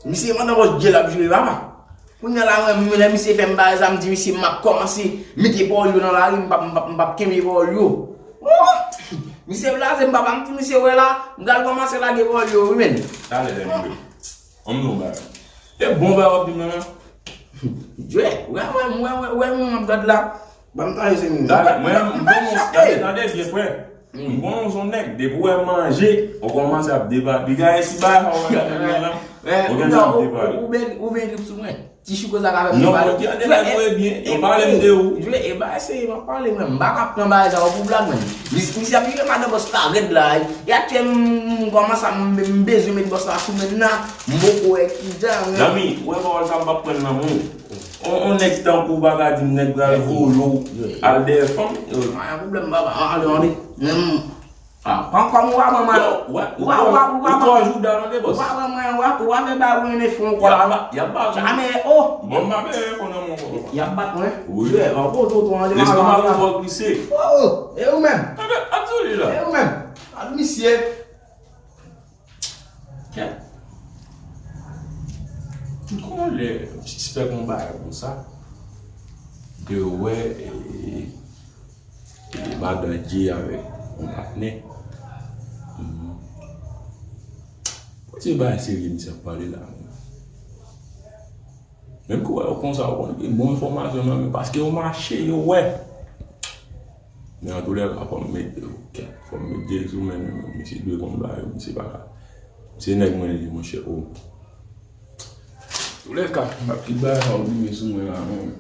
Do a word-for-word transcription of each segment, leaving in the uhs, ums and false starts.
Misye mandan bòs djè l ap joure papa. Kounye a la, mwen, lè misye fè m bagay sa, m di misye m ap kòmanse mete pawòl yo nan lari, m p ap, m p ap, m p ap kenbe pawòl yo. Oh! Misye blaze m papa, m di misye wè la, m pral kòmanse lage pawòl yo, wi menn. Talè lè m jwe. Ann nou bagay. E bon bagay w ap di m nan men. Jwe, wè, wè, wè, wè, wè, mwen m ap gad la. Ban m tande se mwen. Talè, mwen, m konnen, tande, tande byen, frè. M konnen w se yon nèg, depi w wè manje, ou kòmanse ap depapiye. Gade si bagay sa w wè gade mwen la. Ou gen tan ap depapiye. Ou byen, ou byen grip sou mwen. Ti chiko sa ka fè m depapiye. Non, mwen di an depapiye byen, yo pale m de ou. Jwe, e bagay serye m ap pale mwen. M pa ka pran bagay sa yo pou blag mwen. Misye ap rive madan bòs la rèd la. E aktyèl m kòmanse m bezwen met bòs la sou mwen nan. M poko wè kijan. Zanmi, ou wè pawòl sa m p ap pran nan men w. On, on nèg tankou w pa ka di m nèg pral vole w al dèyè fanm. Yo, pa gen pwoblèm, papa. Ale, ale. Menm, ah, pa, pa, ou pa pran mwen. Yo, ou pa, ou pa, ou pa, ou pa, ou pa pran jouda tande bòs. Ou pa pran mwen, ou pa, ou pa fè bagay pou yon enfant ankò. Y ap ba, y ap ba. Jamè, oh. Bon, m pa peye enfant nan mwen ankò. Y ap bat mwen. Wi. Jwe, oh, oh, oh, oh, oh. Lestomak ou fò glise. Oh, oh, e ou menm? Ap sou li la. E ou menm? Al misye. Kèt. M konnen lè m sispèk yon bagay konsa, ke w wè, e, e, madan Dje avèk yon patnè. Mhm. Bon, se bagay serye misye ap pale la, menm. Menm ke w wè yo konsa, yo konn gen bon enfòmasyon nan men, paske yo mache, yo wè. Men antoulèka, fò m mete, fò m mete sou men nou, misye dwe konn bagay yo, misye pa ka. Se nèg mwen li ye, monchè, o. Antoulèka, m ap kit bagay sa yo rive sou mwen la, men.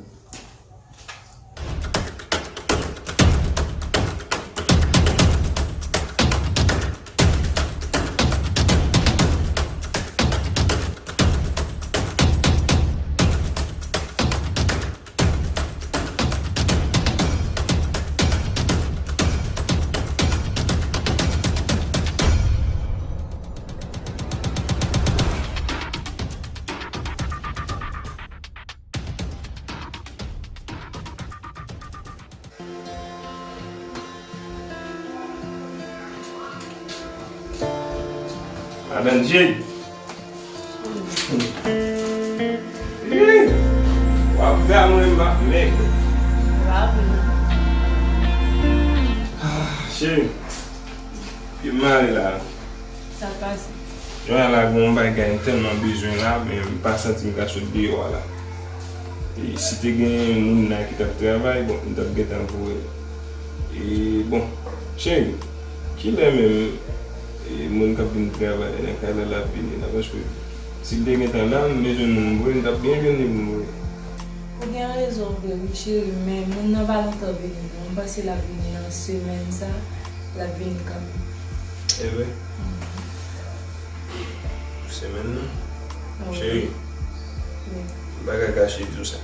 Madan Dje. W ap gade mwen m ap nèg. Ah, cheri. Pye m mare la. Sa pase. Jodi a la, gen yon bagay m tèlman bezwen la, men m pa santi m ka sot deyò a la. E si te gen moun la ki t ap travay, bon, m t ap gentan voye l. E, bon, cheri, kilè menm, e, moun k ap vin travay nan kay la, l ap vini la? Paske si l te gentan la, m bezwen moun voye, m t ap byen jwenn li pou m voye. Ou gen rezon vre wi, cheri, men moun nan pa lontan vini non. M panse l ap vini nan semèn sa, l ap vini kanmenm. E vre? Semèn nan? Wi. Cheri, wi, m pa ka kache di w sa.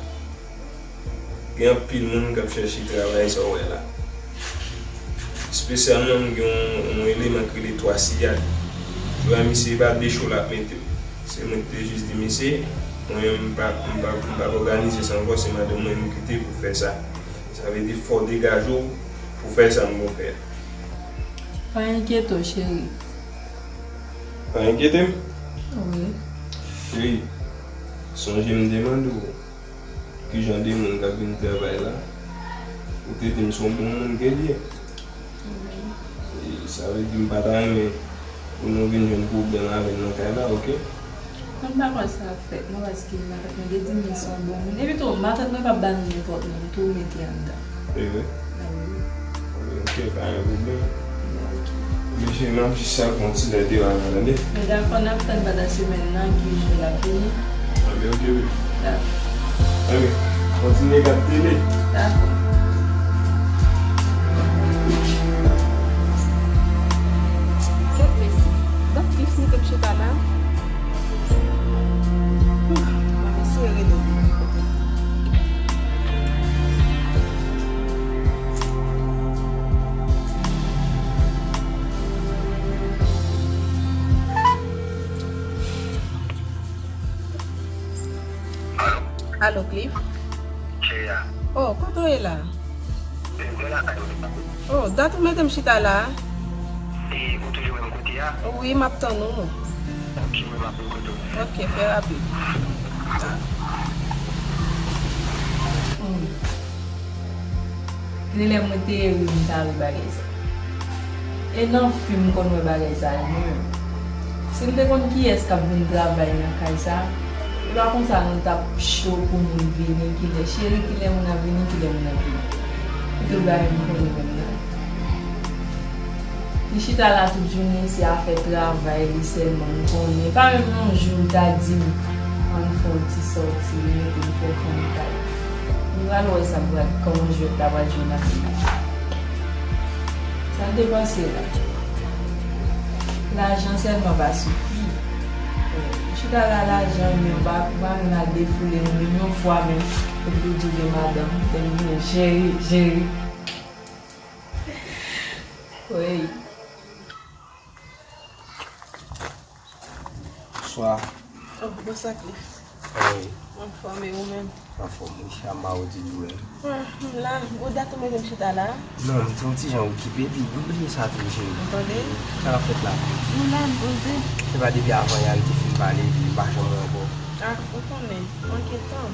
Gen anpil moun k ap chèche travay sa w wè la. Espesyalman, m gen yon, yon eleman k rele Twa Siyad. Jodi a misye pa de cho l ap mete m. Se mwen ki te jis di misye, mwen menm m p ap, m p ap, m p ap òganize sa ankò, se madanm mwen m kite pou fè sa. Sa vle di fò w degaje w pou fè sa m gon fè a. Pa enkyete w, cheri. Pa enkyete m? Wi. Cheri, sonje m te mande w ki jan de moun k ap vin travay la. Ou te di m se yon bon moun ke l ye. Wi. E sa vle di m pa ta renmen pou nou vin jwenn pwoblèm avè l nan kay la, oke? Mwen pa kwè sa ap fèt non, paske matant mwen te di m li se yon bon moun. Epi tou, matant mwen p ap ba nou nenpòt moun tou mete anndan. E vre? A wi. Wi, oke, pa gen pwoblèm. Bon, oke. Men cheri, m ap jis al fè yon ti lè deyò a la, tande? Men dakò, n ap tann pandan semèn nan ki jou l ap vini. Anben, oke, baby. Dakò. Anben, kontinye gad tele. Dakò. Kèt mesye, gad plis li ke m chita la. Hmm, mesye rele li. Alo, Cliff? Cheri a. Oh, kote w ye la? Mwen lakay ou. Oh, dat ou mete m chita la a? E ou toujou menm kote a? Wi, m ap tann ou. Ok, fè rapid. Hmm. Gen lè mwen te ri, m ta ri bagay sa. E nan fim m konn wè bagay sa yo, mwen menm. Si m te konn kiyès k ap vin travay nan kay sa, e pa konsa nou t ap cho pou moun vini, kilè cheri, kilè moun ap vini, kilè moun ap vini. E tout bagay m konnen menm nan. Li chita la tout jounen, se afè travay li sèlman m konnen. Pa menm yon jou li ta di m, ann fè yon ti sòti, li mete m fè fanmi kay. Nou pral wè sa pral, kòman jwèt la pral jwe nan fim nan. Sa n te panse la. Lajan sèlman pa sifi. Chita la lajan, men pa, pa menm al defoule nou menm yon fwa menm. Epi ou di w gen madanm, epi ou jere, jere. Wi. Bonswa. Oh, bonswa, Cliff. Hey. Anfòm, e ou menm? Anfòm, wi. Sa m pa ou di nou menm. Ah, m la, gwo dat ou mete m chita la. Non, m te yon ti jan okipe, epi m bliye sa tou, cheri. M tande. Sa k ap fèt la? Nou la, n poze. Se pa depi avan yè a n te fin pale, epi m pa janm wè ankò. Ah, ou konnen, manke tan.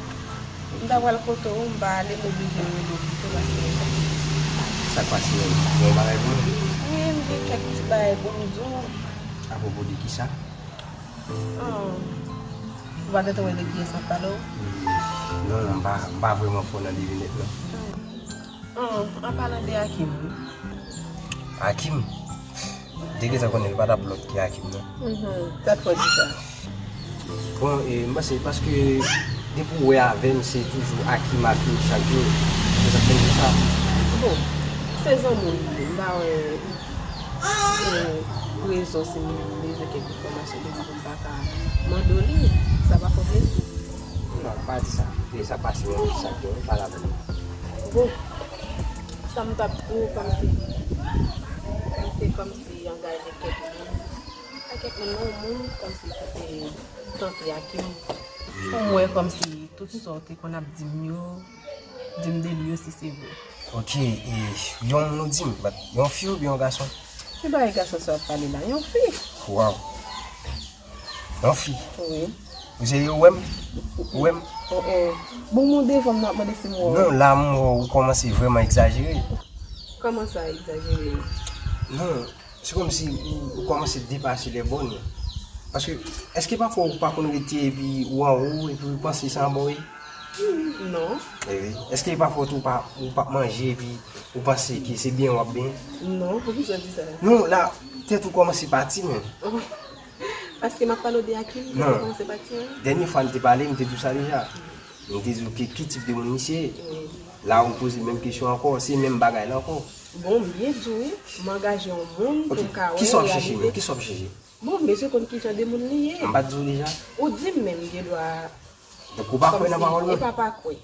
M ta pral kote w, m pa ale, m oblije rele w pito paske. Sa k pase menm? Gen yon bagay pou mwen? Wi, m gen kèk ti bagay pou m di w. Apwopo de kisa? An, ou pa gentan wè de kiyès m ap pale w? Non, non, m pa, m pa vrèman fò nan devinèt, non. An, an palan de Akim, wi. Akim? M te gentan konnen li pa t ap lòt ke Akim, non. Mhm, sa t fè w di sa? Bon, e, m panse paske depi w wè avè m, se toujou Akim, Akim chak jou. Se sa k fè m di sa. Bon, se zanmi w li ye. M pa wè, e, rezon si m bezwen kèk enfòmasyon de li pou m pa ka mande w li. Sa pa fè w plezi? Non, pa di sa. E sa pase menm, sa k gen, pa la peine. Bon, sa m t ap di w, kòmsi, m te kòmsi angaje kèk moun. Pa kèk moun, non, moun kòmsi ki te tante Akim. Pou m wè kòmsi tout sa w te konn ap di m yo, di m de li yo si se vre. Ok, e yon moun ou di m, but yon fi oubyen yon gason? Ki bagay gason sa w ap pale la? Yon fi. Waw. Yon fi? Wi. Ou serye, ou wè m? Ou wè m? Oh, oh. Bon, moun devan m nan ap mande si m wè w. Non, la m wè w, ou kòmanse vrèman egzajere. Kòman sa egzajere? Non, se kòmsi ou, ou kòmanse depase lè bòn. Paske, èske pafwa ou pa konn rete epi ou anwo epi ou panse se anba w ye? Non. E wi. Èske pafwa tou ou pa, ou p ap manje epi ou panse ke se byen w ap byen? Non, poukisa w di sa? Non, la, tèt ou kòmanse pati menm. Paske m ap pale w de Akim, tèt ou kòmanse pati an? Dènye fwa n te pale, m te di w sa deja. M te di w ki, ki tip de moun misye ye. Wi. La ou poze menm kesyon ankò, se menm bagay la ankò. Bon, m byen di w wi, m angaje yon moun pou m ka wè reyalite. Ok, kisa w ap chèche menm? Kisa w ap chèche? Bon, m bezwen konn ki jan de moun li ye. M pa t di w deja? Ou di m menm, m gen dwa. Donk ou pa kwè nan pawòl mwen? Kòmsi, e pa pa kwè.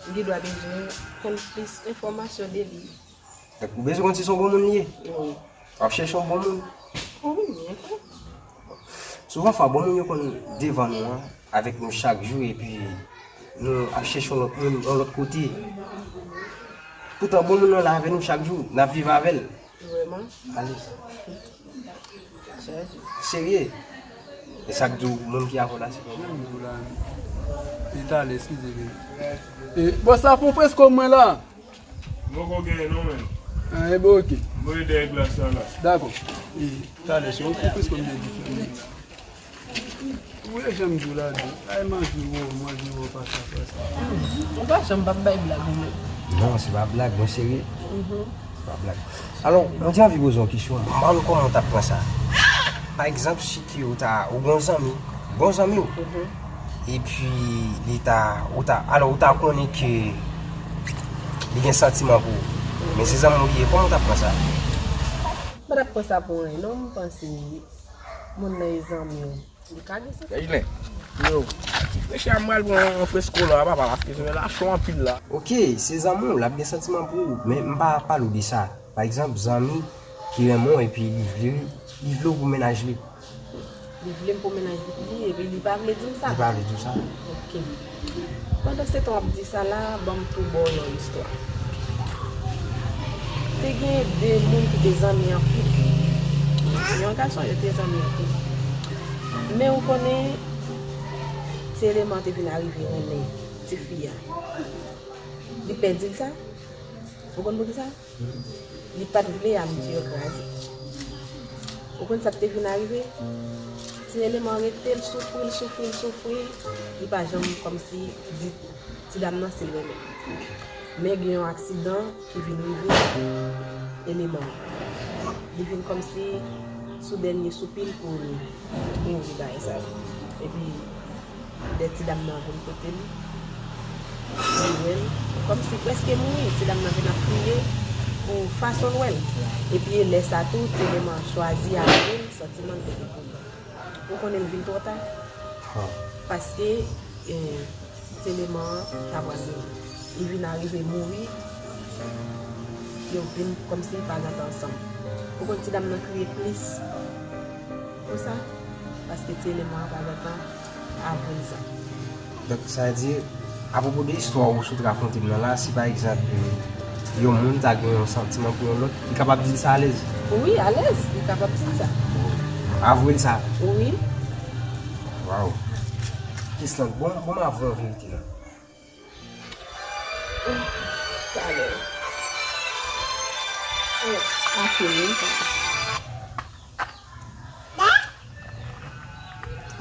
M gen dwa bezwen konn plis enfòmasyon de li. Donk ou bezwen konn si se yon bon moun li ye? Wi. W ap chèche yon bon moun? Wi, m byen kwè. Souvan fwa, bon moun yo konn devan nou an, avèk nou chak jou, epi nou ap chèche yon lòt moun, yon lòt kote. Poutan bon moun nan la avè nou chak jou, n ap viv avè l. Vrèman? Ale. Serye? E sa k di w moun ki avè w la se kòman? Menm di w la, li t ale, eskize m. E, bòs la, fè yon fresko mwen la. M poko genyen non, menm. Ah, e bon, ok. Voye dèyè glas la la. Dakò. E, talè, se yon ti plis kòm de diferan. Ou wè jan m di w la, di. Ay, manje wo, manje wo, pa sa, pa sa. Ou pa janm p ap bay blag ou menm. Non, se pa blag, mwen serye. Mhm. Se pa blag. Alò, mwen te anvi poze w yon kesyon. M pa konn kòman w t ap pran sa. Pa egzanp, si ke ou ta, ou gen yon zanmi, bon zanmi w. Mhm. Epi, li ta, ou ta, alò, ou ta konnen ke li gen santiman pou ou. Men se zanmi w li ye, kòman w t ap pran sa? M pa t ap pran sa pou anyen, non, m panse moun nan e zanmi w. Li ka gen santiman. Gajilen. Yo. Ti frechi a m pral pran yon fresko la, papa, paske se la cho anpil la. Ok, se zanmi w, l ap gen santiman pou ou, men m pa pale w de sa. Pa egzanp, zanmi ki renmen w epi li vle, li vle w pou mennaj li. Li vle m pou mennaj li, epi li pa vle di m sa? Li pa vle di w sa. Ok. Pandan se tan w ap di sa la, ban m tou ba w yon istwa. Te gen de moun ki te zanmi anpil. Yon gason, yo te zanmi anpil. Men ou konnen, ti Eleman te vin arive renmen tifi a. Li pèdi l sa. Ou konn poukisa? Li pa t vle amiti yo kraze. Ou konn sa k te vin arive? Ti Eleman rete, l soufri, l soufri, l soufri. Li pa janm kòmsi di ti dam nan si l renmen. Men gen yon aksidan ki vin rive Eleman. Li vin kòmsi sou dènye soupi l pou l mouri bagay sa yo. Epi lè ti dam nan vin kote l, li wè l kòmsi prèske mouri. Ti dam nan vin ap kriye pou fason l wè l. Epi e lè sa tou, ti Eleman chwazi avwe l santiman l te gen pou li. Ou konnen l vin twò ta. Paske, eh, ti Eleman an ta pral mouri. Li vin arive mouri. Yo vin kòmsi pa janm ansanm. Ou konn ti dam nan kriye plis konsa, paske ti Eleman an pa janm avwe l sa. Donk, sa vle di, apwopo de istwa ou sot rakonte m nan la, si pa egzanp, yon moun ta gen yon santiman pou yon lòt, li kapab di l sa alèz? Wi, alèz, li kapab di l sa. Avwe l sa? Wi. Waw. Keslan, bon, bon, m avwe yon verite la. Talè. Ake wi.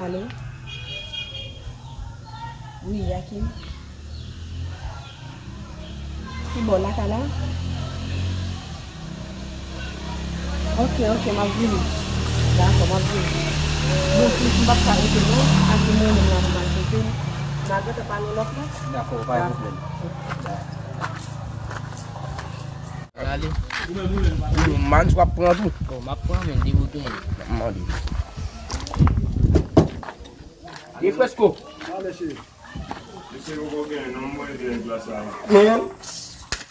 Alo? Wi, Yakim. Ki bò lakay la? Ok, ok, m ap vini. Dakò, m ap vini. Bon, si m p ap ka rete non, Yakim mwen menm la pou m al kote m. M a gentan pale lòt la. Dakò, pa gen pwoblèm. Dakò. Ale. Mans w ap pran tou. Bon, m ap pran, men, depi w tounen. M ap mande. E fresko. Mesye, yo poko gen non, mwen gen glas la. Men,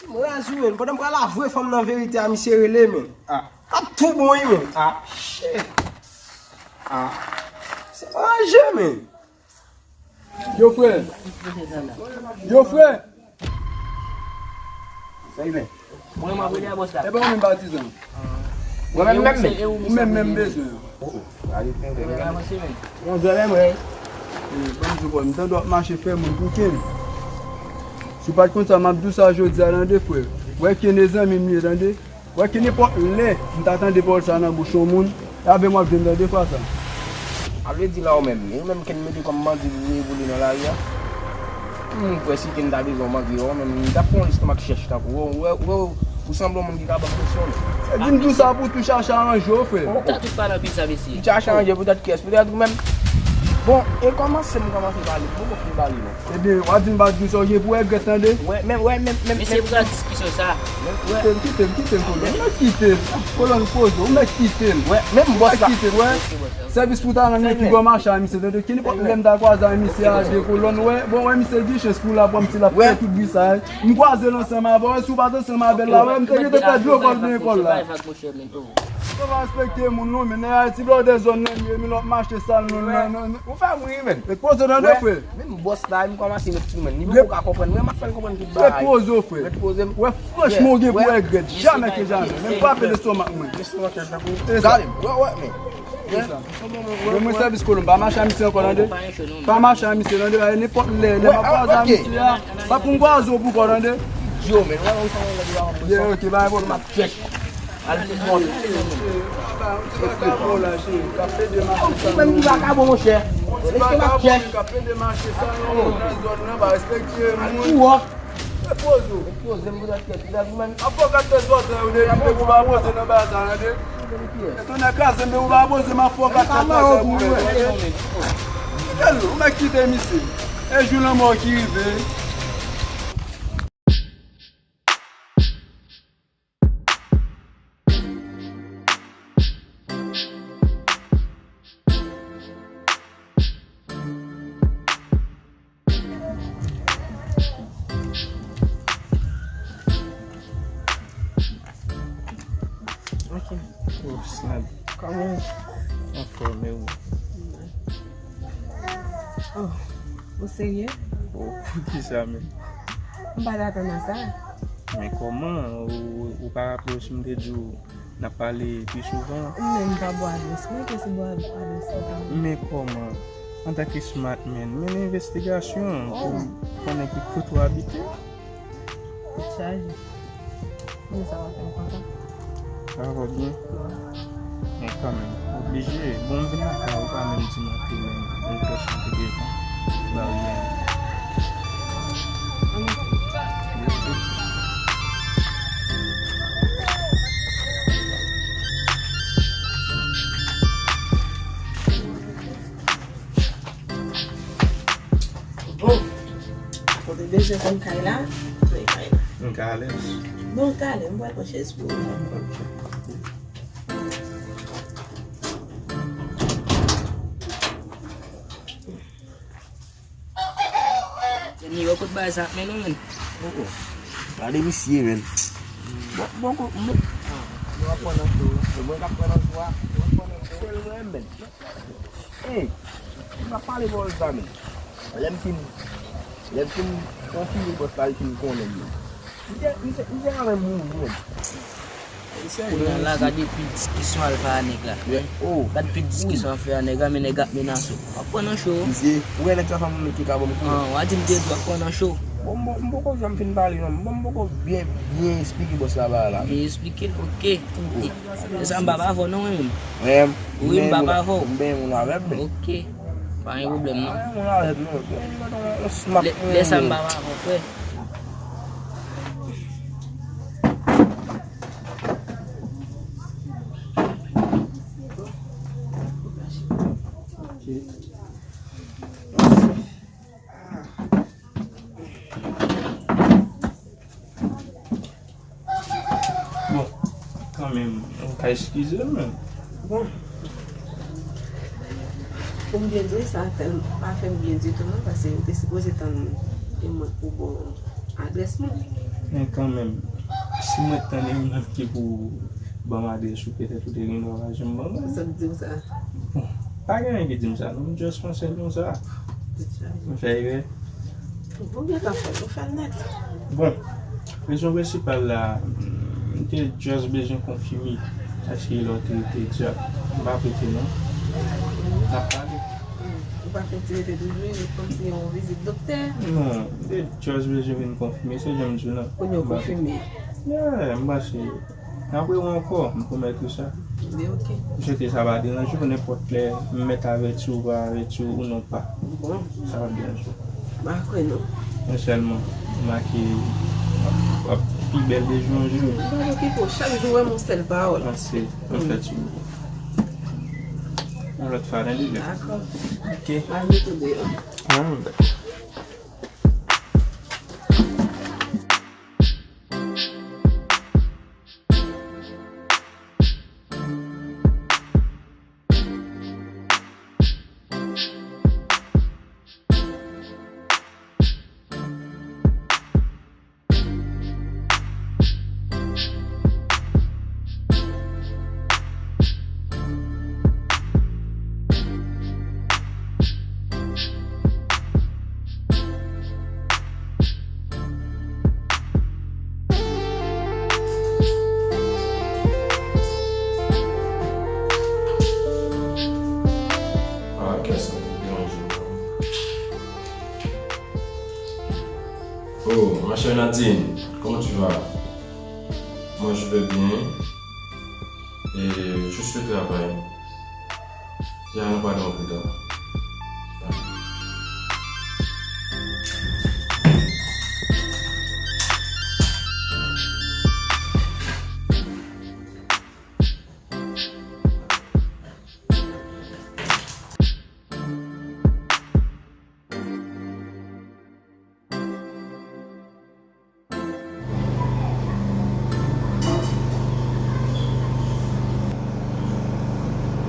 mwen razi w, men, pandan m pral avwe fanm nan verite a, misye rele, men. Ah. Ap tou bon, wi, men. Ah, shit. Ah. Se pa anje, men. Yo, frè. Yo, frè. Sa li men? Mwen, m ap rele a bòs la. E pa ou menm patizan? Mwen menm, menm, menm. Ou menm, menm bezwen. Oh, oh. Gade, frè, frè, frè. Yon zòn menm, wi. Eh, ban m di w, m tande w ap mache fè moun pou Ken. Si w pa t konn sa, m ap di w sa jodi a, tande, frè. Wè, Ken e zanmi m ye, tande. Wè ke nenpòt lè m ta tande pawòl sa nan bouch yon moun, e avè m w ap jwenn nan de fwa sa. A vle di la ou menm, e ou menm Ken mete kòm bandi pou voye pou li nan lari a? Hmm, m kwè si Ken ta bezwen w bandi, ou menm, m t ap pran w lestomak chèch tankou ou, ou, ou, ou sanble yon moun ki ka ban m presyon. Se di m di w sa pou tou chache aranje w, frè. Ou ta tout pa nan pi sa, mesye. Tou chache aranje poutèt kiyès? Poutèt ou menm? Bon, e kòmanse m kòmanse pale, m poko fin pale non. Ebyen, w a di m pa di sa, w gen pou w regrèt, tande. Wè, men, wè, men, men, men. Mesye, pran diskisyon sa. Kite m, kite m, kite m, konnen. Ou mèt kite m. Kolòn poze, ou mèt kite m. Wè, menm bòs la. Ou mèt kite m, wè. Sèvis pou talan m ki gò mache a misye, tande. Ki nenpòt lè m ta kwaze a misye a de kolòn, wè. Bon, wè, misye gen chans pou l ap wè m si l ap fè tout bri sa, wè. M kwaze l ansanm avè w, wè, si w pa t ansanm avè l la, wè, m te gentan pèdi lekòl nan lekòl la. Yo pa respekte moun non, men nèg Ayiti blòdè zòn nan ye, men lòt mache sal non, non, non. Ou fè m ri, men. Ret poze w tande, frè. Menm bòs la, m kòmanse ret sou men. Li poko ka konprann mwen, m ap fè l konprann tout bagay. Ret poze w, frè. Ret poze m. Wè, franchman, ou gen pou regrèt. Jamè ke jamè. Men frape lestomak mwen. Lestomak tankou. Gade m. Wè, wè, men. Men mwen sèvis kolon, pa mache a misye ankò, tande. Pa mache a misye, tande. Nenpòt lè, lè m ap kwaze a misye a, pa pou m kwaze w pou kò, tande. Yo, men, wè, wè, sa, wè, lè, wè, wè. Yeah, ok, pa gen pwoblèm. Al tout bon. Ou menm ki vakabon, monchè. Lestomak chèch. Al tou wò. Repoze w. Repoze m pou tèt kèt. Avoka tèt zòt la, yo depi depi w pa poze nan bagay sa, tande. E tonnè kraze m, depi w pa poze m avoka tèt la, sa pou mwen. Ou mèt kite misye. E jou lanmò ki rive. Ok. Oh, Snap. Kòman? Anfòm, e ou? Oh, ou serye? Oh, poukisa menm? M pa t atann a sa. Men kòman? Ou, ou pa raple w si m te di w N ap pale pi souvan. Men m pa ba w adrès mwen, ki se ba w adrès mwen. Men kòman? Antanke smart man, mennen envestigasyon pou konnen ki kote w abite. Tèt chaje. Men sa va fè m kontan. Sa va byen? Wi. Men kanmenm, oblije. Bon, m vin lakay ou, pa menm di m anpil, men yon kèsyon te devan. Ba w yon. Bon, kote bezwen konn kay la, mwen kay la. M ka alèz. Bon, talè, m pral pran chèz pou ou. Ok. Niyo, kot bagay sa ap mennen w, menn? Oh, oh. Gade misye, menn. Bon, bon, bon, bon. Yo ap pran nan cho. Yo mwen k ap pran nan cho a. Yo ap pran nan cho. Sèl mwen, menn. Hey, m ap pale bòl sa, menn. Lè m fin, lè m fin konfime bòs la, li fin konnen m. Misye, misye, misye anlè mouri, menn. Kounye a la, gade pi diskisyon al fè a nèg la. Gade pi diskisyon al fè a nèg la, men nèg ap menase w. W ap pran nan cho. Misye, ou wè nèg sa fè m mete ka ban m kou. An, w a di m te di w ap pran nan cho. Bon, m poko janm fin pale non. Bon, m poko byen, byen esplike bòs la bagay la. Byen esplike l, oke. Se sa m pa pa avè w non, mwen menm. Wi, m pa pa avè w. M benyen moun avè m, men. Oke. Pa gen pwoblèm non. Pa gen moun avè m non. Lè, lè sa m pa pa avè w, frè. Bon, kanmenm, ou ka eskize m, men. Bon. Pou m byen di w, sa tèl pa fè m byen ditou non, paske ou te sipoze tann e mwen pou ba w adrès mwen. Men kanmenm, si mwen t tann e mwen ki pou ban m adrès ou, petèt ou te gen dwa pa janm ban mwen. Sa k di w sa? Bon, pa gen anyen ki di m sa non, m just panse l konsa. M fè erè. Ou gentan fè l, ou fè l nèt. Bon, rezon prensipal la, m te just bezwen konfime. Èske lè w te rete di a, m pa prete non. N ap pale. Ou pa fè ti rete toujou, e kòmsi yon vizit doktè? Non, m te just bezwen vin konfime, se jan m di w lan. Kounye a w konfime? Yeah, m panse. N ap rewè ankò, m pwomèt ou sa. Men oke. M swete sa pa deranje w, nenpòt lè m mèt avèti w, pa avèti w, ou non pa. Bon. Sa p ap deranje w. M pa kwè non. Mwen sèlman, m make w ap, w ap pi bèl de jou an jou. M pa okipe w, chak jou w wè m yon sèl pawòl. Mèsi, mwen fè ti bout. Yon lòt fwa, tande byen. Dakò. Oke. M al met ou deyò. An. Ah, kè sa te deranje m. Oh, ma chère Nadine, comment tu vas? Moi, je vais bien. Et juste le travail. Ya, nou pa nan anpil tan.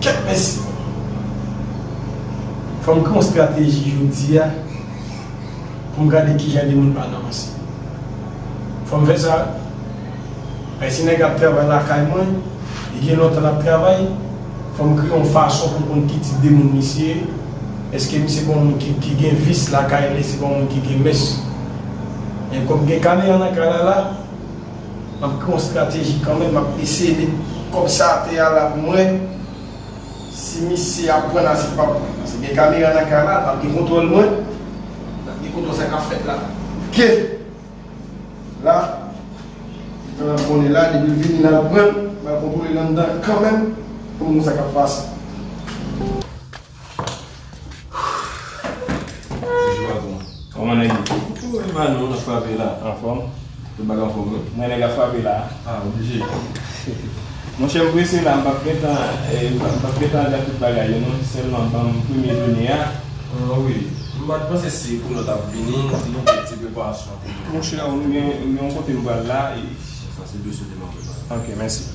Kèt mèsi. Fò m gen yon estrateji jodi a pou m gade kijan de moun pa nan ansanm. Fò m fè sa. Paske si nèg ap travay lakay mwen, li gen lontan l ap travay, fò m kreye yon fason pou m konn ki tip de moun misye ye. Èske misye pa yon moun ki, ki gen vis lakay li, se pa yon moun ki gen mès? Men kòm gen kamera nan kay la la, m ap kreye yon estrateji kanmenm, m ap eseye met Kòb sa te a la pou mwen. Si misye ap pran l, si l p ap pran l. Paske gen kamera nan kay la, l ap gen kontwòl mwen. L ap gen kontwòl sa k ap fèt la. Oke. La, nan konnen la, depi l vini la, l pran l, m al kontwole l anndan kanmenm, pou m konn sa k ap pase. Bonjou, patwon. Kòman nèg yo? Wi, patwon, n ap frape la. Anfòm? Tout bagay anfòm, wi. Mwen nèg ap frape la. Ah, oblije. Monchè, m prese la, m p ap gentan, eh, m p ap, m p ap gentan gad tout bagay yo, non. Sèlman, ban m premye jounen an. Ah, wi. M pa t panse se kounye w t ap vini, nou fè ti preparasyon pou nou. Monchè, m gen, m gen yon kote m pral la, e. Sa se dosye w te ban mwen. Ok, mèsi.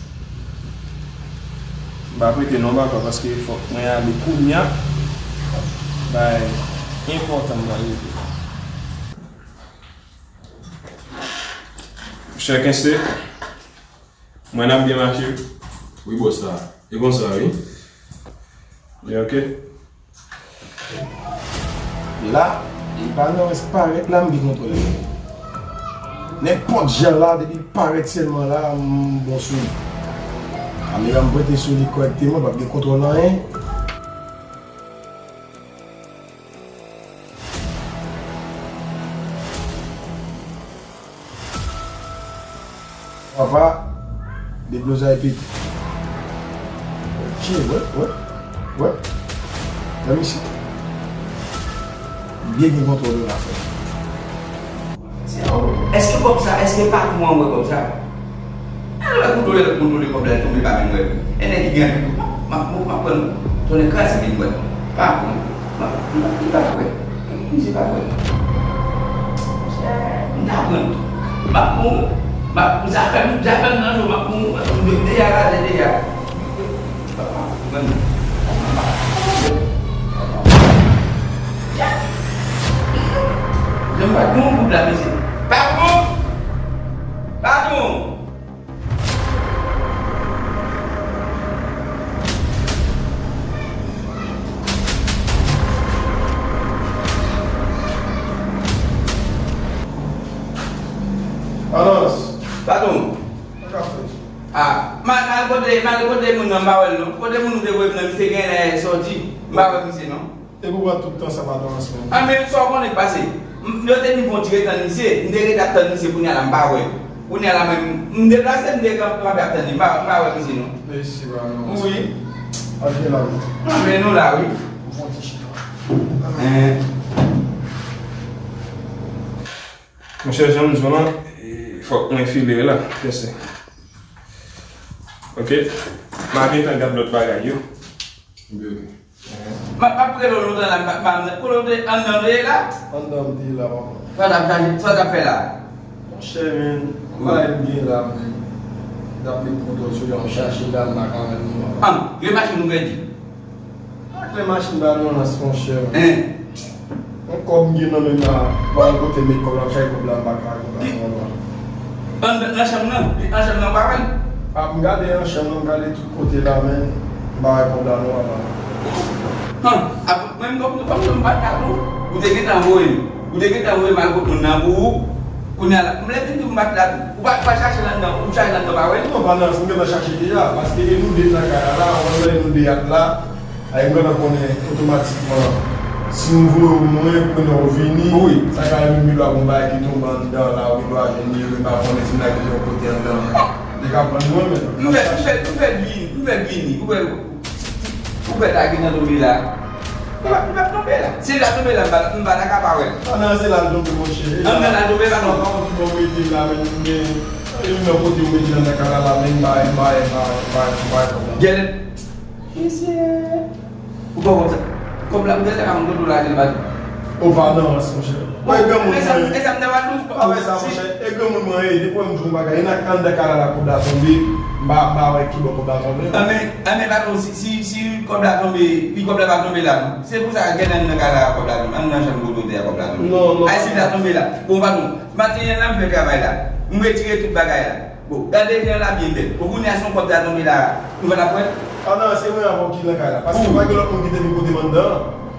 M pa prete non, papa, paske fòk mwen ale kounye a. Bagay enpòtan m pral regle. Chèken se, mwen ap byen mache. Wi, bòs la. E konsa, wi. Li ok. La, li pa nan rès parèt la, m gen kontwòl li. Nenpòt jan la, depi l parèt sèlman la, m bon sou li. Kamera m prete sou li kòrèkteman, p ap gen kontwòl anyen. Papa, deblozay pete. Ok, wè, wè, wè. Wè misye. Byen gen kontwòl yo la frè. Èske kòb sa, èske patwon an wè kòb sa? Al wè kontwole, kontwole kòb la, l tonbe pa menm wè. E nèg ki gen anpil kòb, m ap, m ap, m ap pran tonnè kraze vin wè. Pa pran. M ap, m ap, li pa kwè. Misye pa kwè. M ta pran. M ap pran. M ap, zafè m, zafè m nan men w, m ap pran. M ap pran. Deja, la, deja. Papa, pran. Jan m pa t gen yon goud la, mesye. Patwon! Patwon! Alòs. Patwon. Sa k ap fèt? Ah, m al, m al kote, m al kote moun nan, m pa wè l non. Kote moun ou te voye m nan, misye genlè sòti. M pa wè misye non. E pou pran tout tan sa pa nan ransman. Ah, men sa w konnen k pase? M, yo te di m fè yon ti ret tann misye, m te ret ap tann misye, kounye a la m pa wè. Kounye a la menm, m deplase, m te kanpe ap tann li, m pa, m pa wè misye non. Mesye pa nan ransman. Wi. Al gen la wi. Ah, men nou la wi. M fè yon ti chita. Hein. Monchè, jan m di w lan, e, fòk mwen file la, pèse. Ok? M a gentan gad lòt bagay yo. Ok, ok. M ap, m ap rele w lontan la, m pa, m pa, kote w te anndan w te ye la? Anndan m te ye la, papa. Sa w t ap chache, sa w t ap fè la? Monchè, men, bagay m gen la, men. M t ap met kontwòl sou li, m chache dal nan kay nou, papa. An, gen machin nou pèdi. Ak lè machin ba nou lans, monchè. Hein? Yon kòb m gen nan men m la, m pa wè kote m met kòb la, m chache kòb la, m pa ka wè kòb la, non, non. An, nan chanm nan? Nan chanm nan, w pa wè l? Ah, m gade nan chanm nan, m gade tout kote la, men m pa wè kòb la, non, papa. Han, ap, mwen, m, m, m, m pa t ka tou. Ou te gentan voye m. Ou te gentan voye m al kot moun nan pou ou. Kounye a la, m lè vin di w m pa t la tou. Ou pa, ou pa chache l anndan, ou chache l anndan, pa wè l? Non, pa nan, m gentan chache deja, paske e nou de nan kay la, la, ou wè nou de ap la. Ay, m gentan konnen otomatikman, si m voye w mwen, kounye a w vini, wi, sa ka rive m gen dwa gon bagay ki tonbe anndan la, ou gen dwa jwenn li, men m pa konnen si m lage yon kote anndan. Li ka pran mwen menm. M fè, m fè, m fè vini, m fè vini. Ou wè, ou wè ta gentan tonbe la. Li pa, li pa tonbe la. Si l ta tonbe la, m pa, m pa ta ka pa wè l. Ah, nan, se la l tonbe, monchè. Anndan la tonbe, pa non. Ou mete la, men, men, e nan kote ou mete nan kay la, la, men, m pa, m pa, m pa, m pa, m pa, m pa, m pa. Gèlè. Mesye. Ou pa wè sa? Kòb la m te lè a m konn lage l pa di. Ou pa nan rans, monchè. Bon, e granmoun mwen ye. E sa m ta va di w. Pa wè sa, monchè. E granmoun mwen ye. Depi w wè m di w yon bagay, e nan anndan kay la kòb la tonbe. M pa, m pa wè ki bò kòb la tonbe. Anben, anben, patwon, si, si, si kòb la tonbe, pi kòb la pa tonbe la, non. Se pou sa, gen nan kay la kòb la tonbe. Ann nan chanm kote w te a kòb la tonbe. Non, non. Ay, si l ta tonbe la. Bon, patwon, maten an la, m fè travay la. M retire tout bagay la. Bon, gade jan la byen bèl. Bon, kounye a si yon kòb ta tonbe la, nou pa t ap wè l? Ah non, se mwen avè w ki nan kay la. Paske pa gen lòt moun ki te vin kote m anndan an.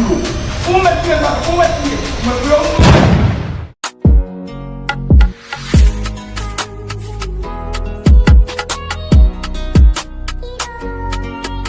foule w. Ou mèt fouye sa, ou mèt fouye. Mwen fouye w, mwen.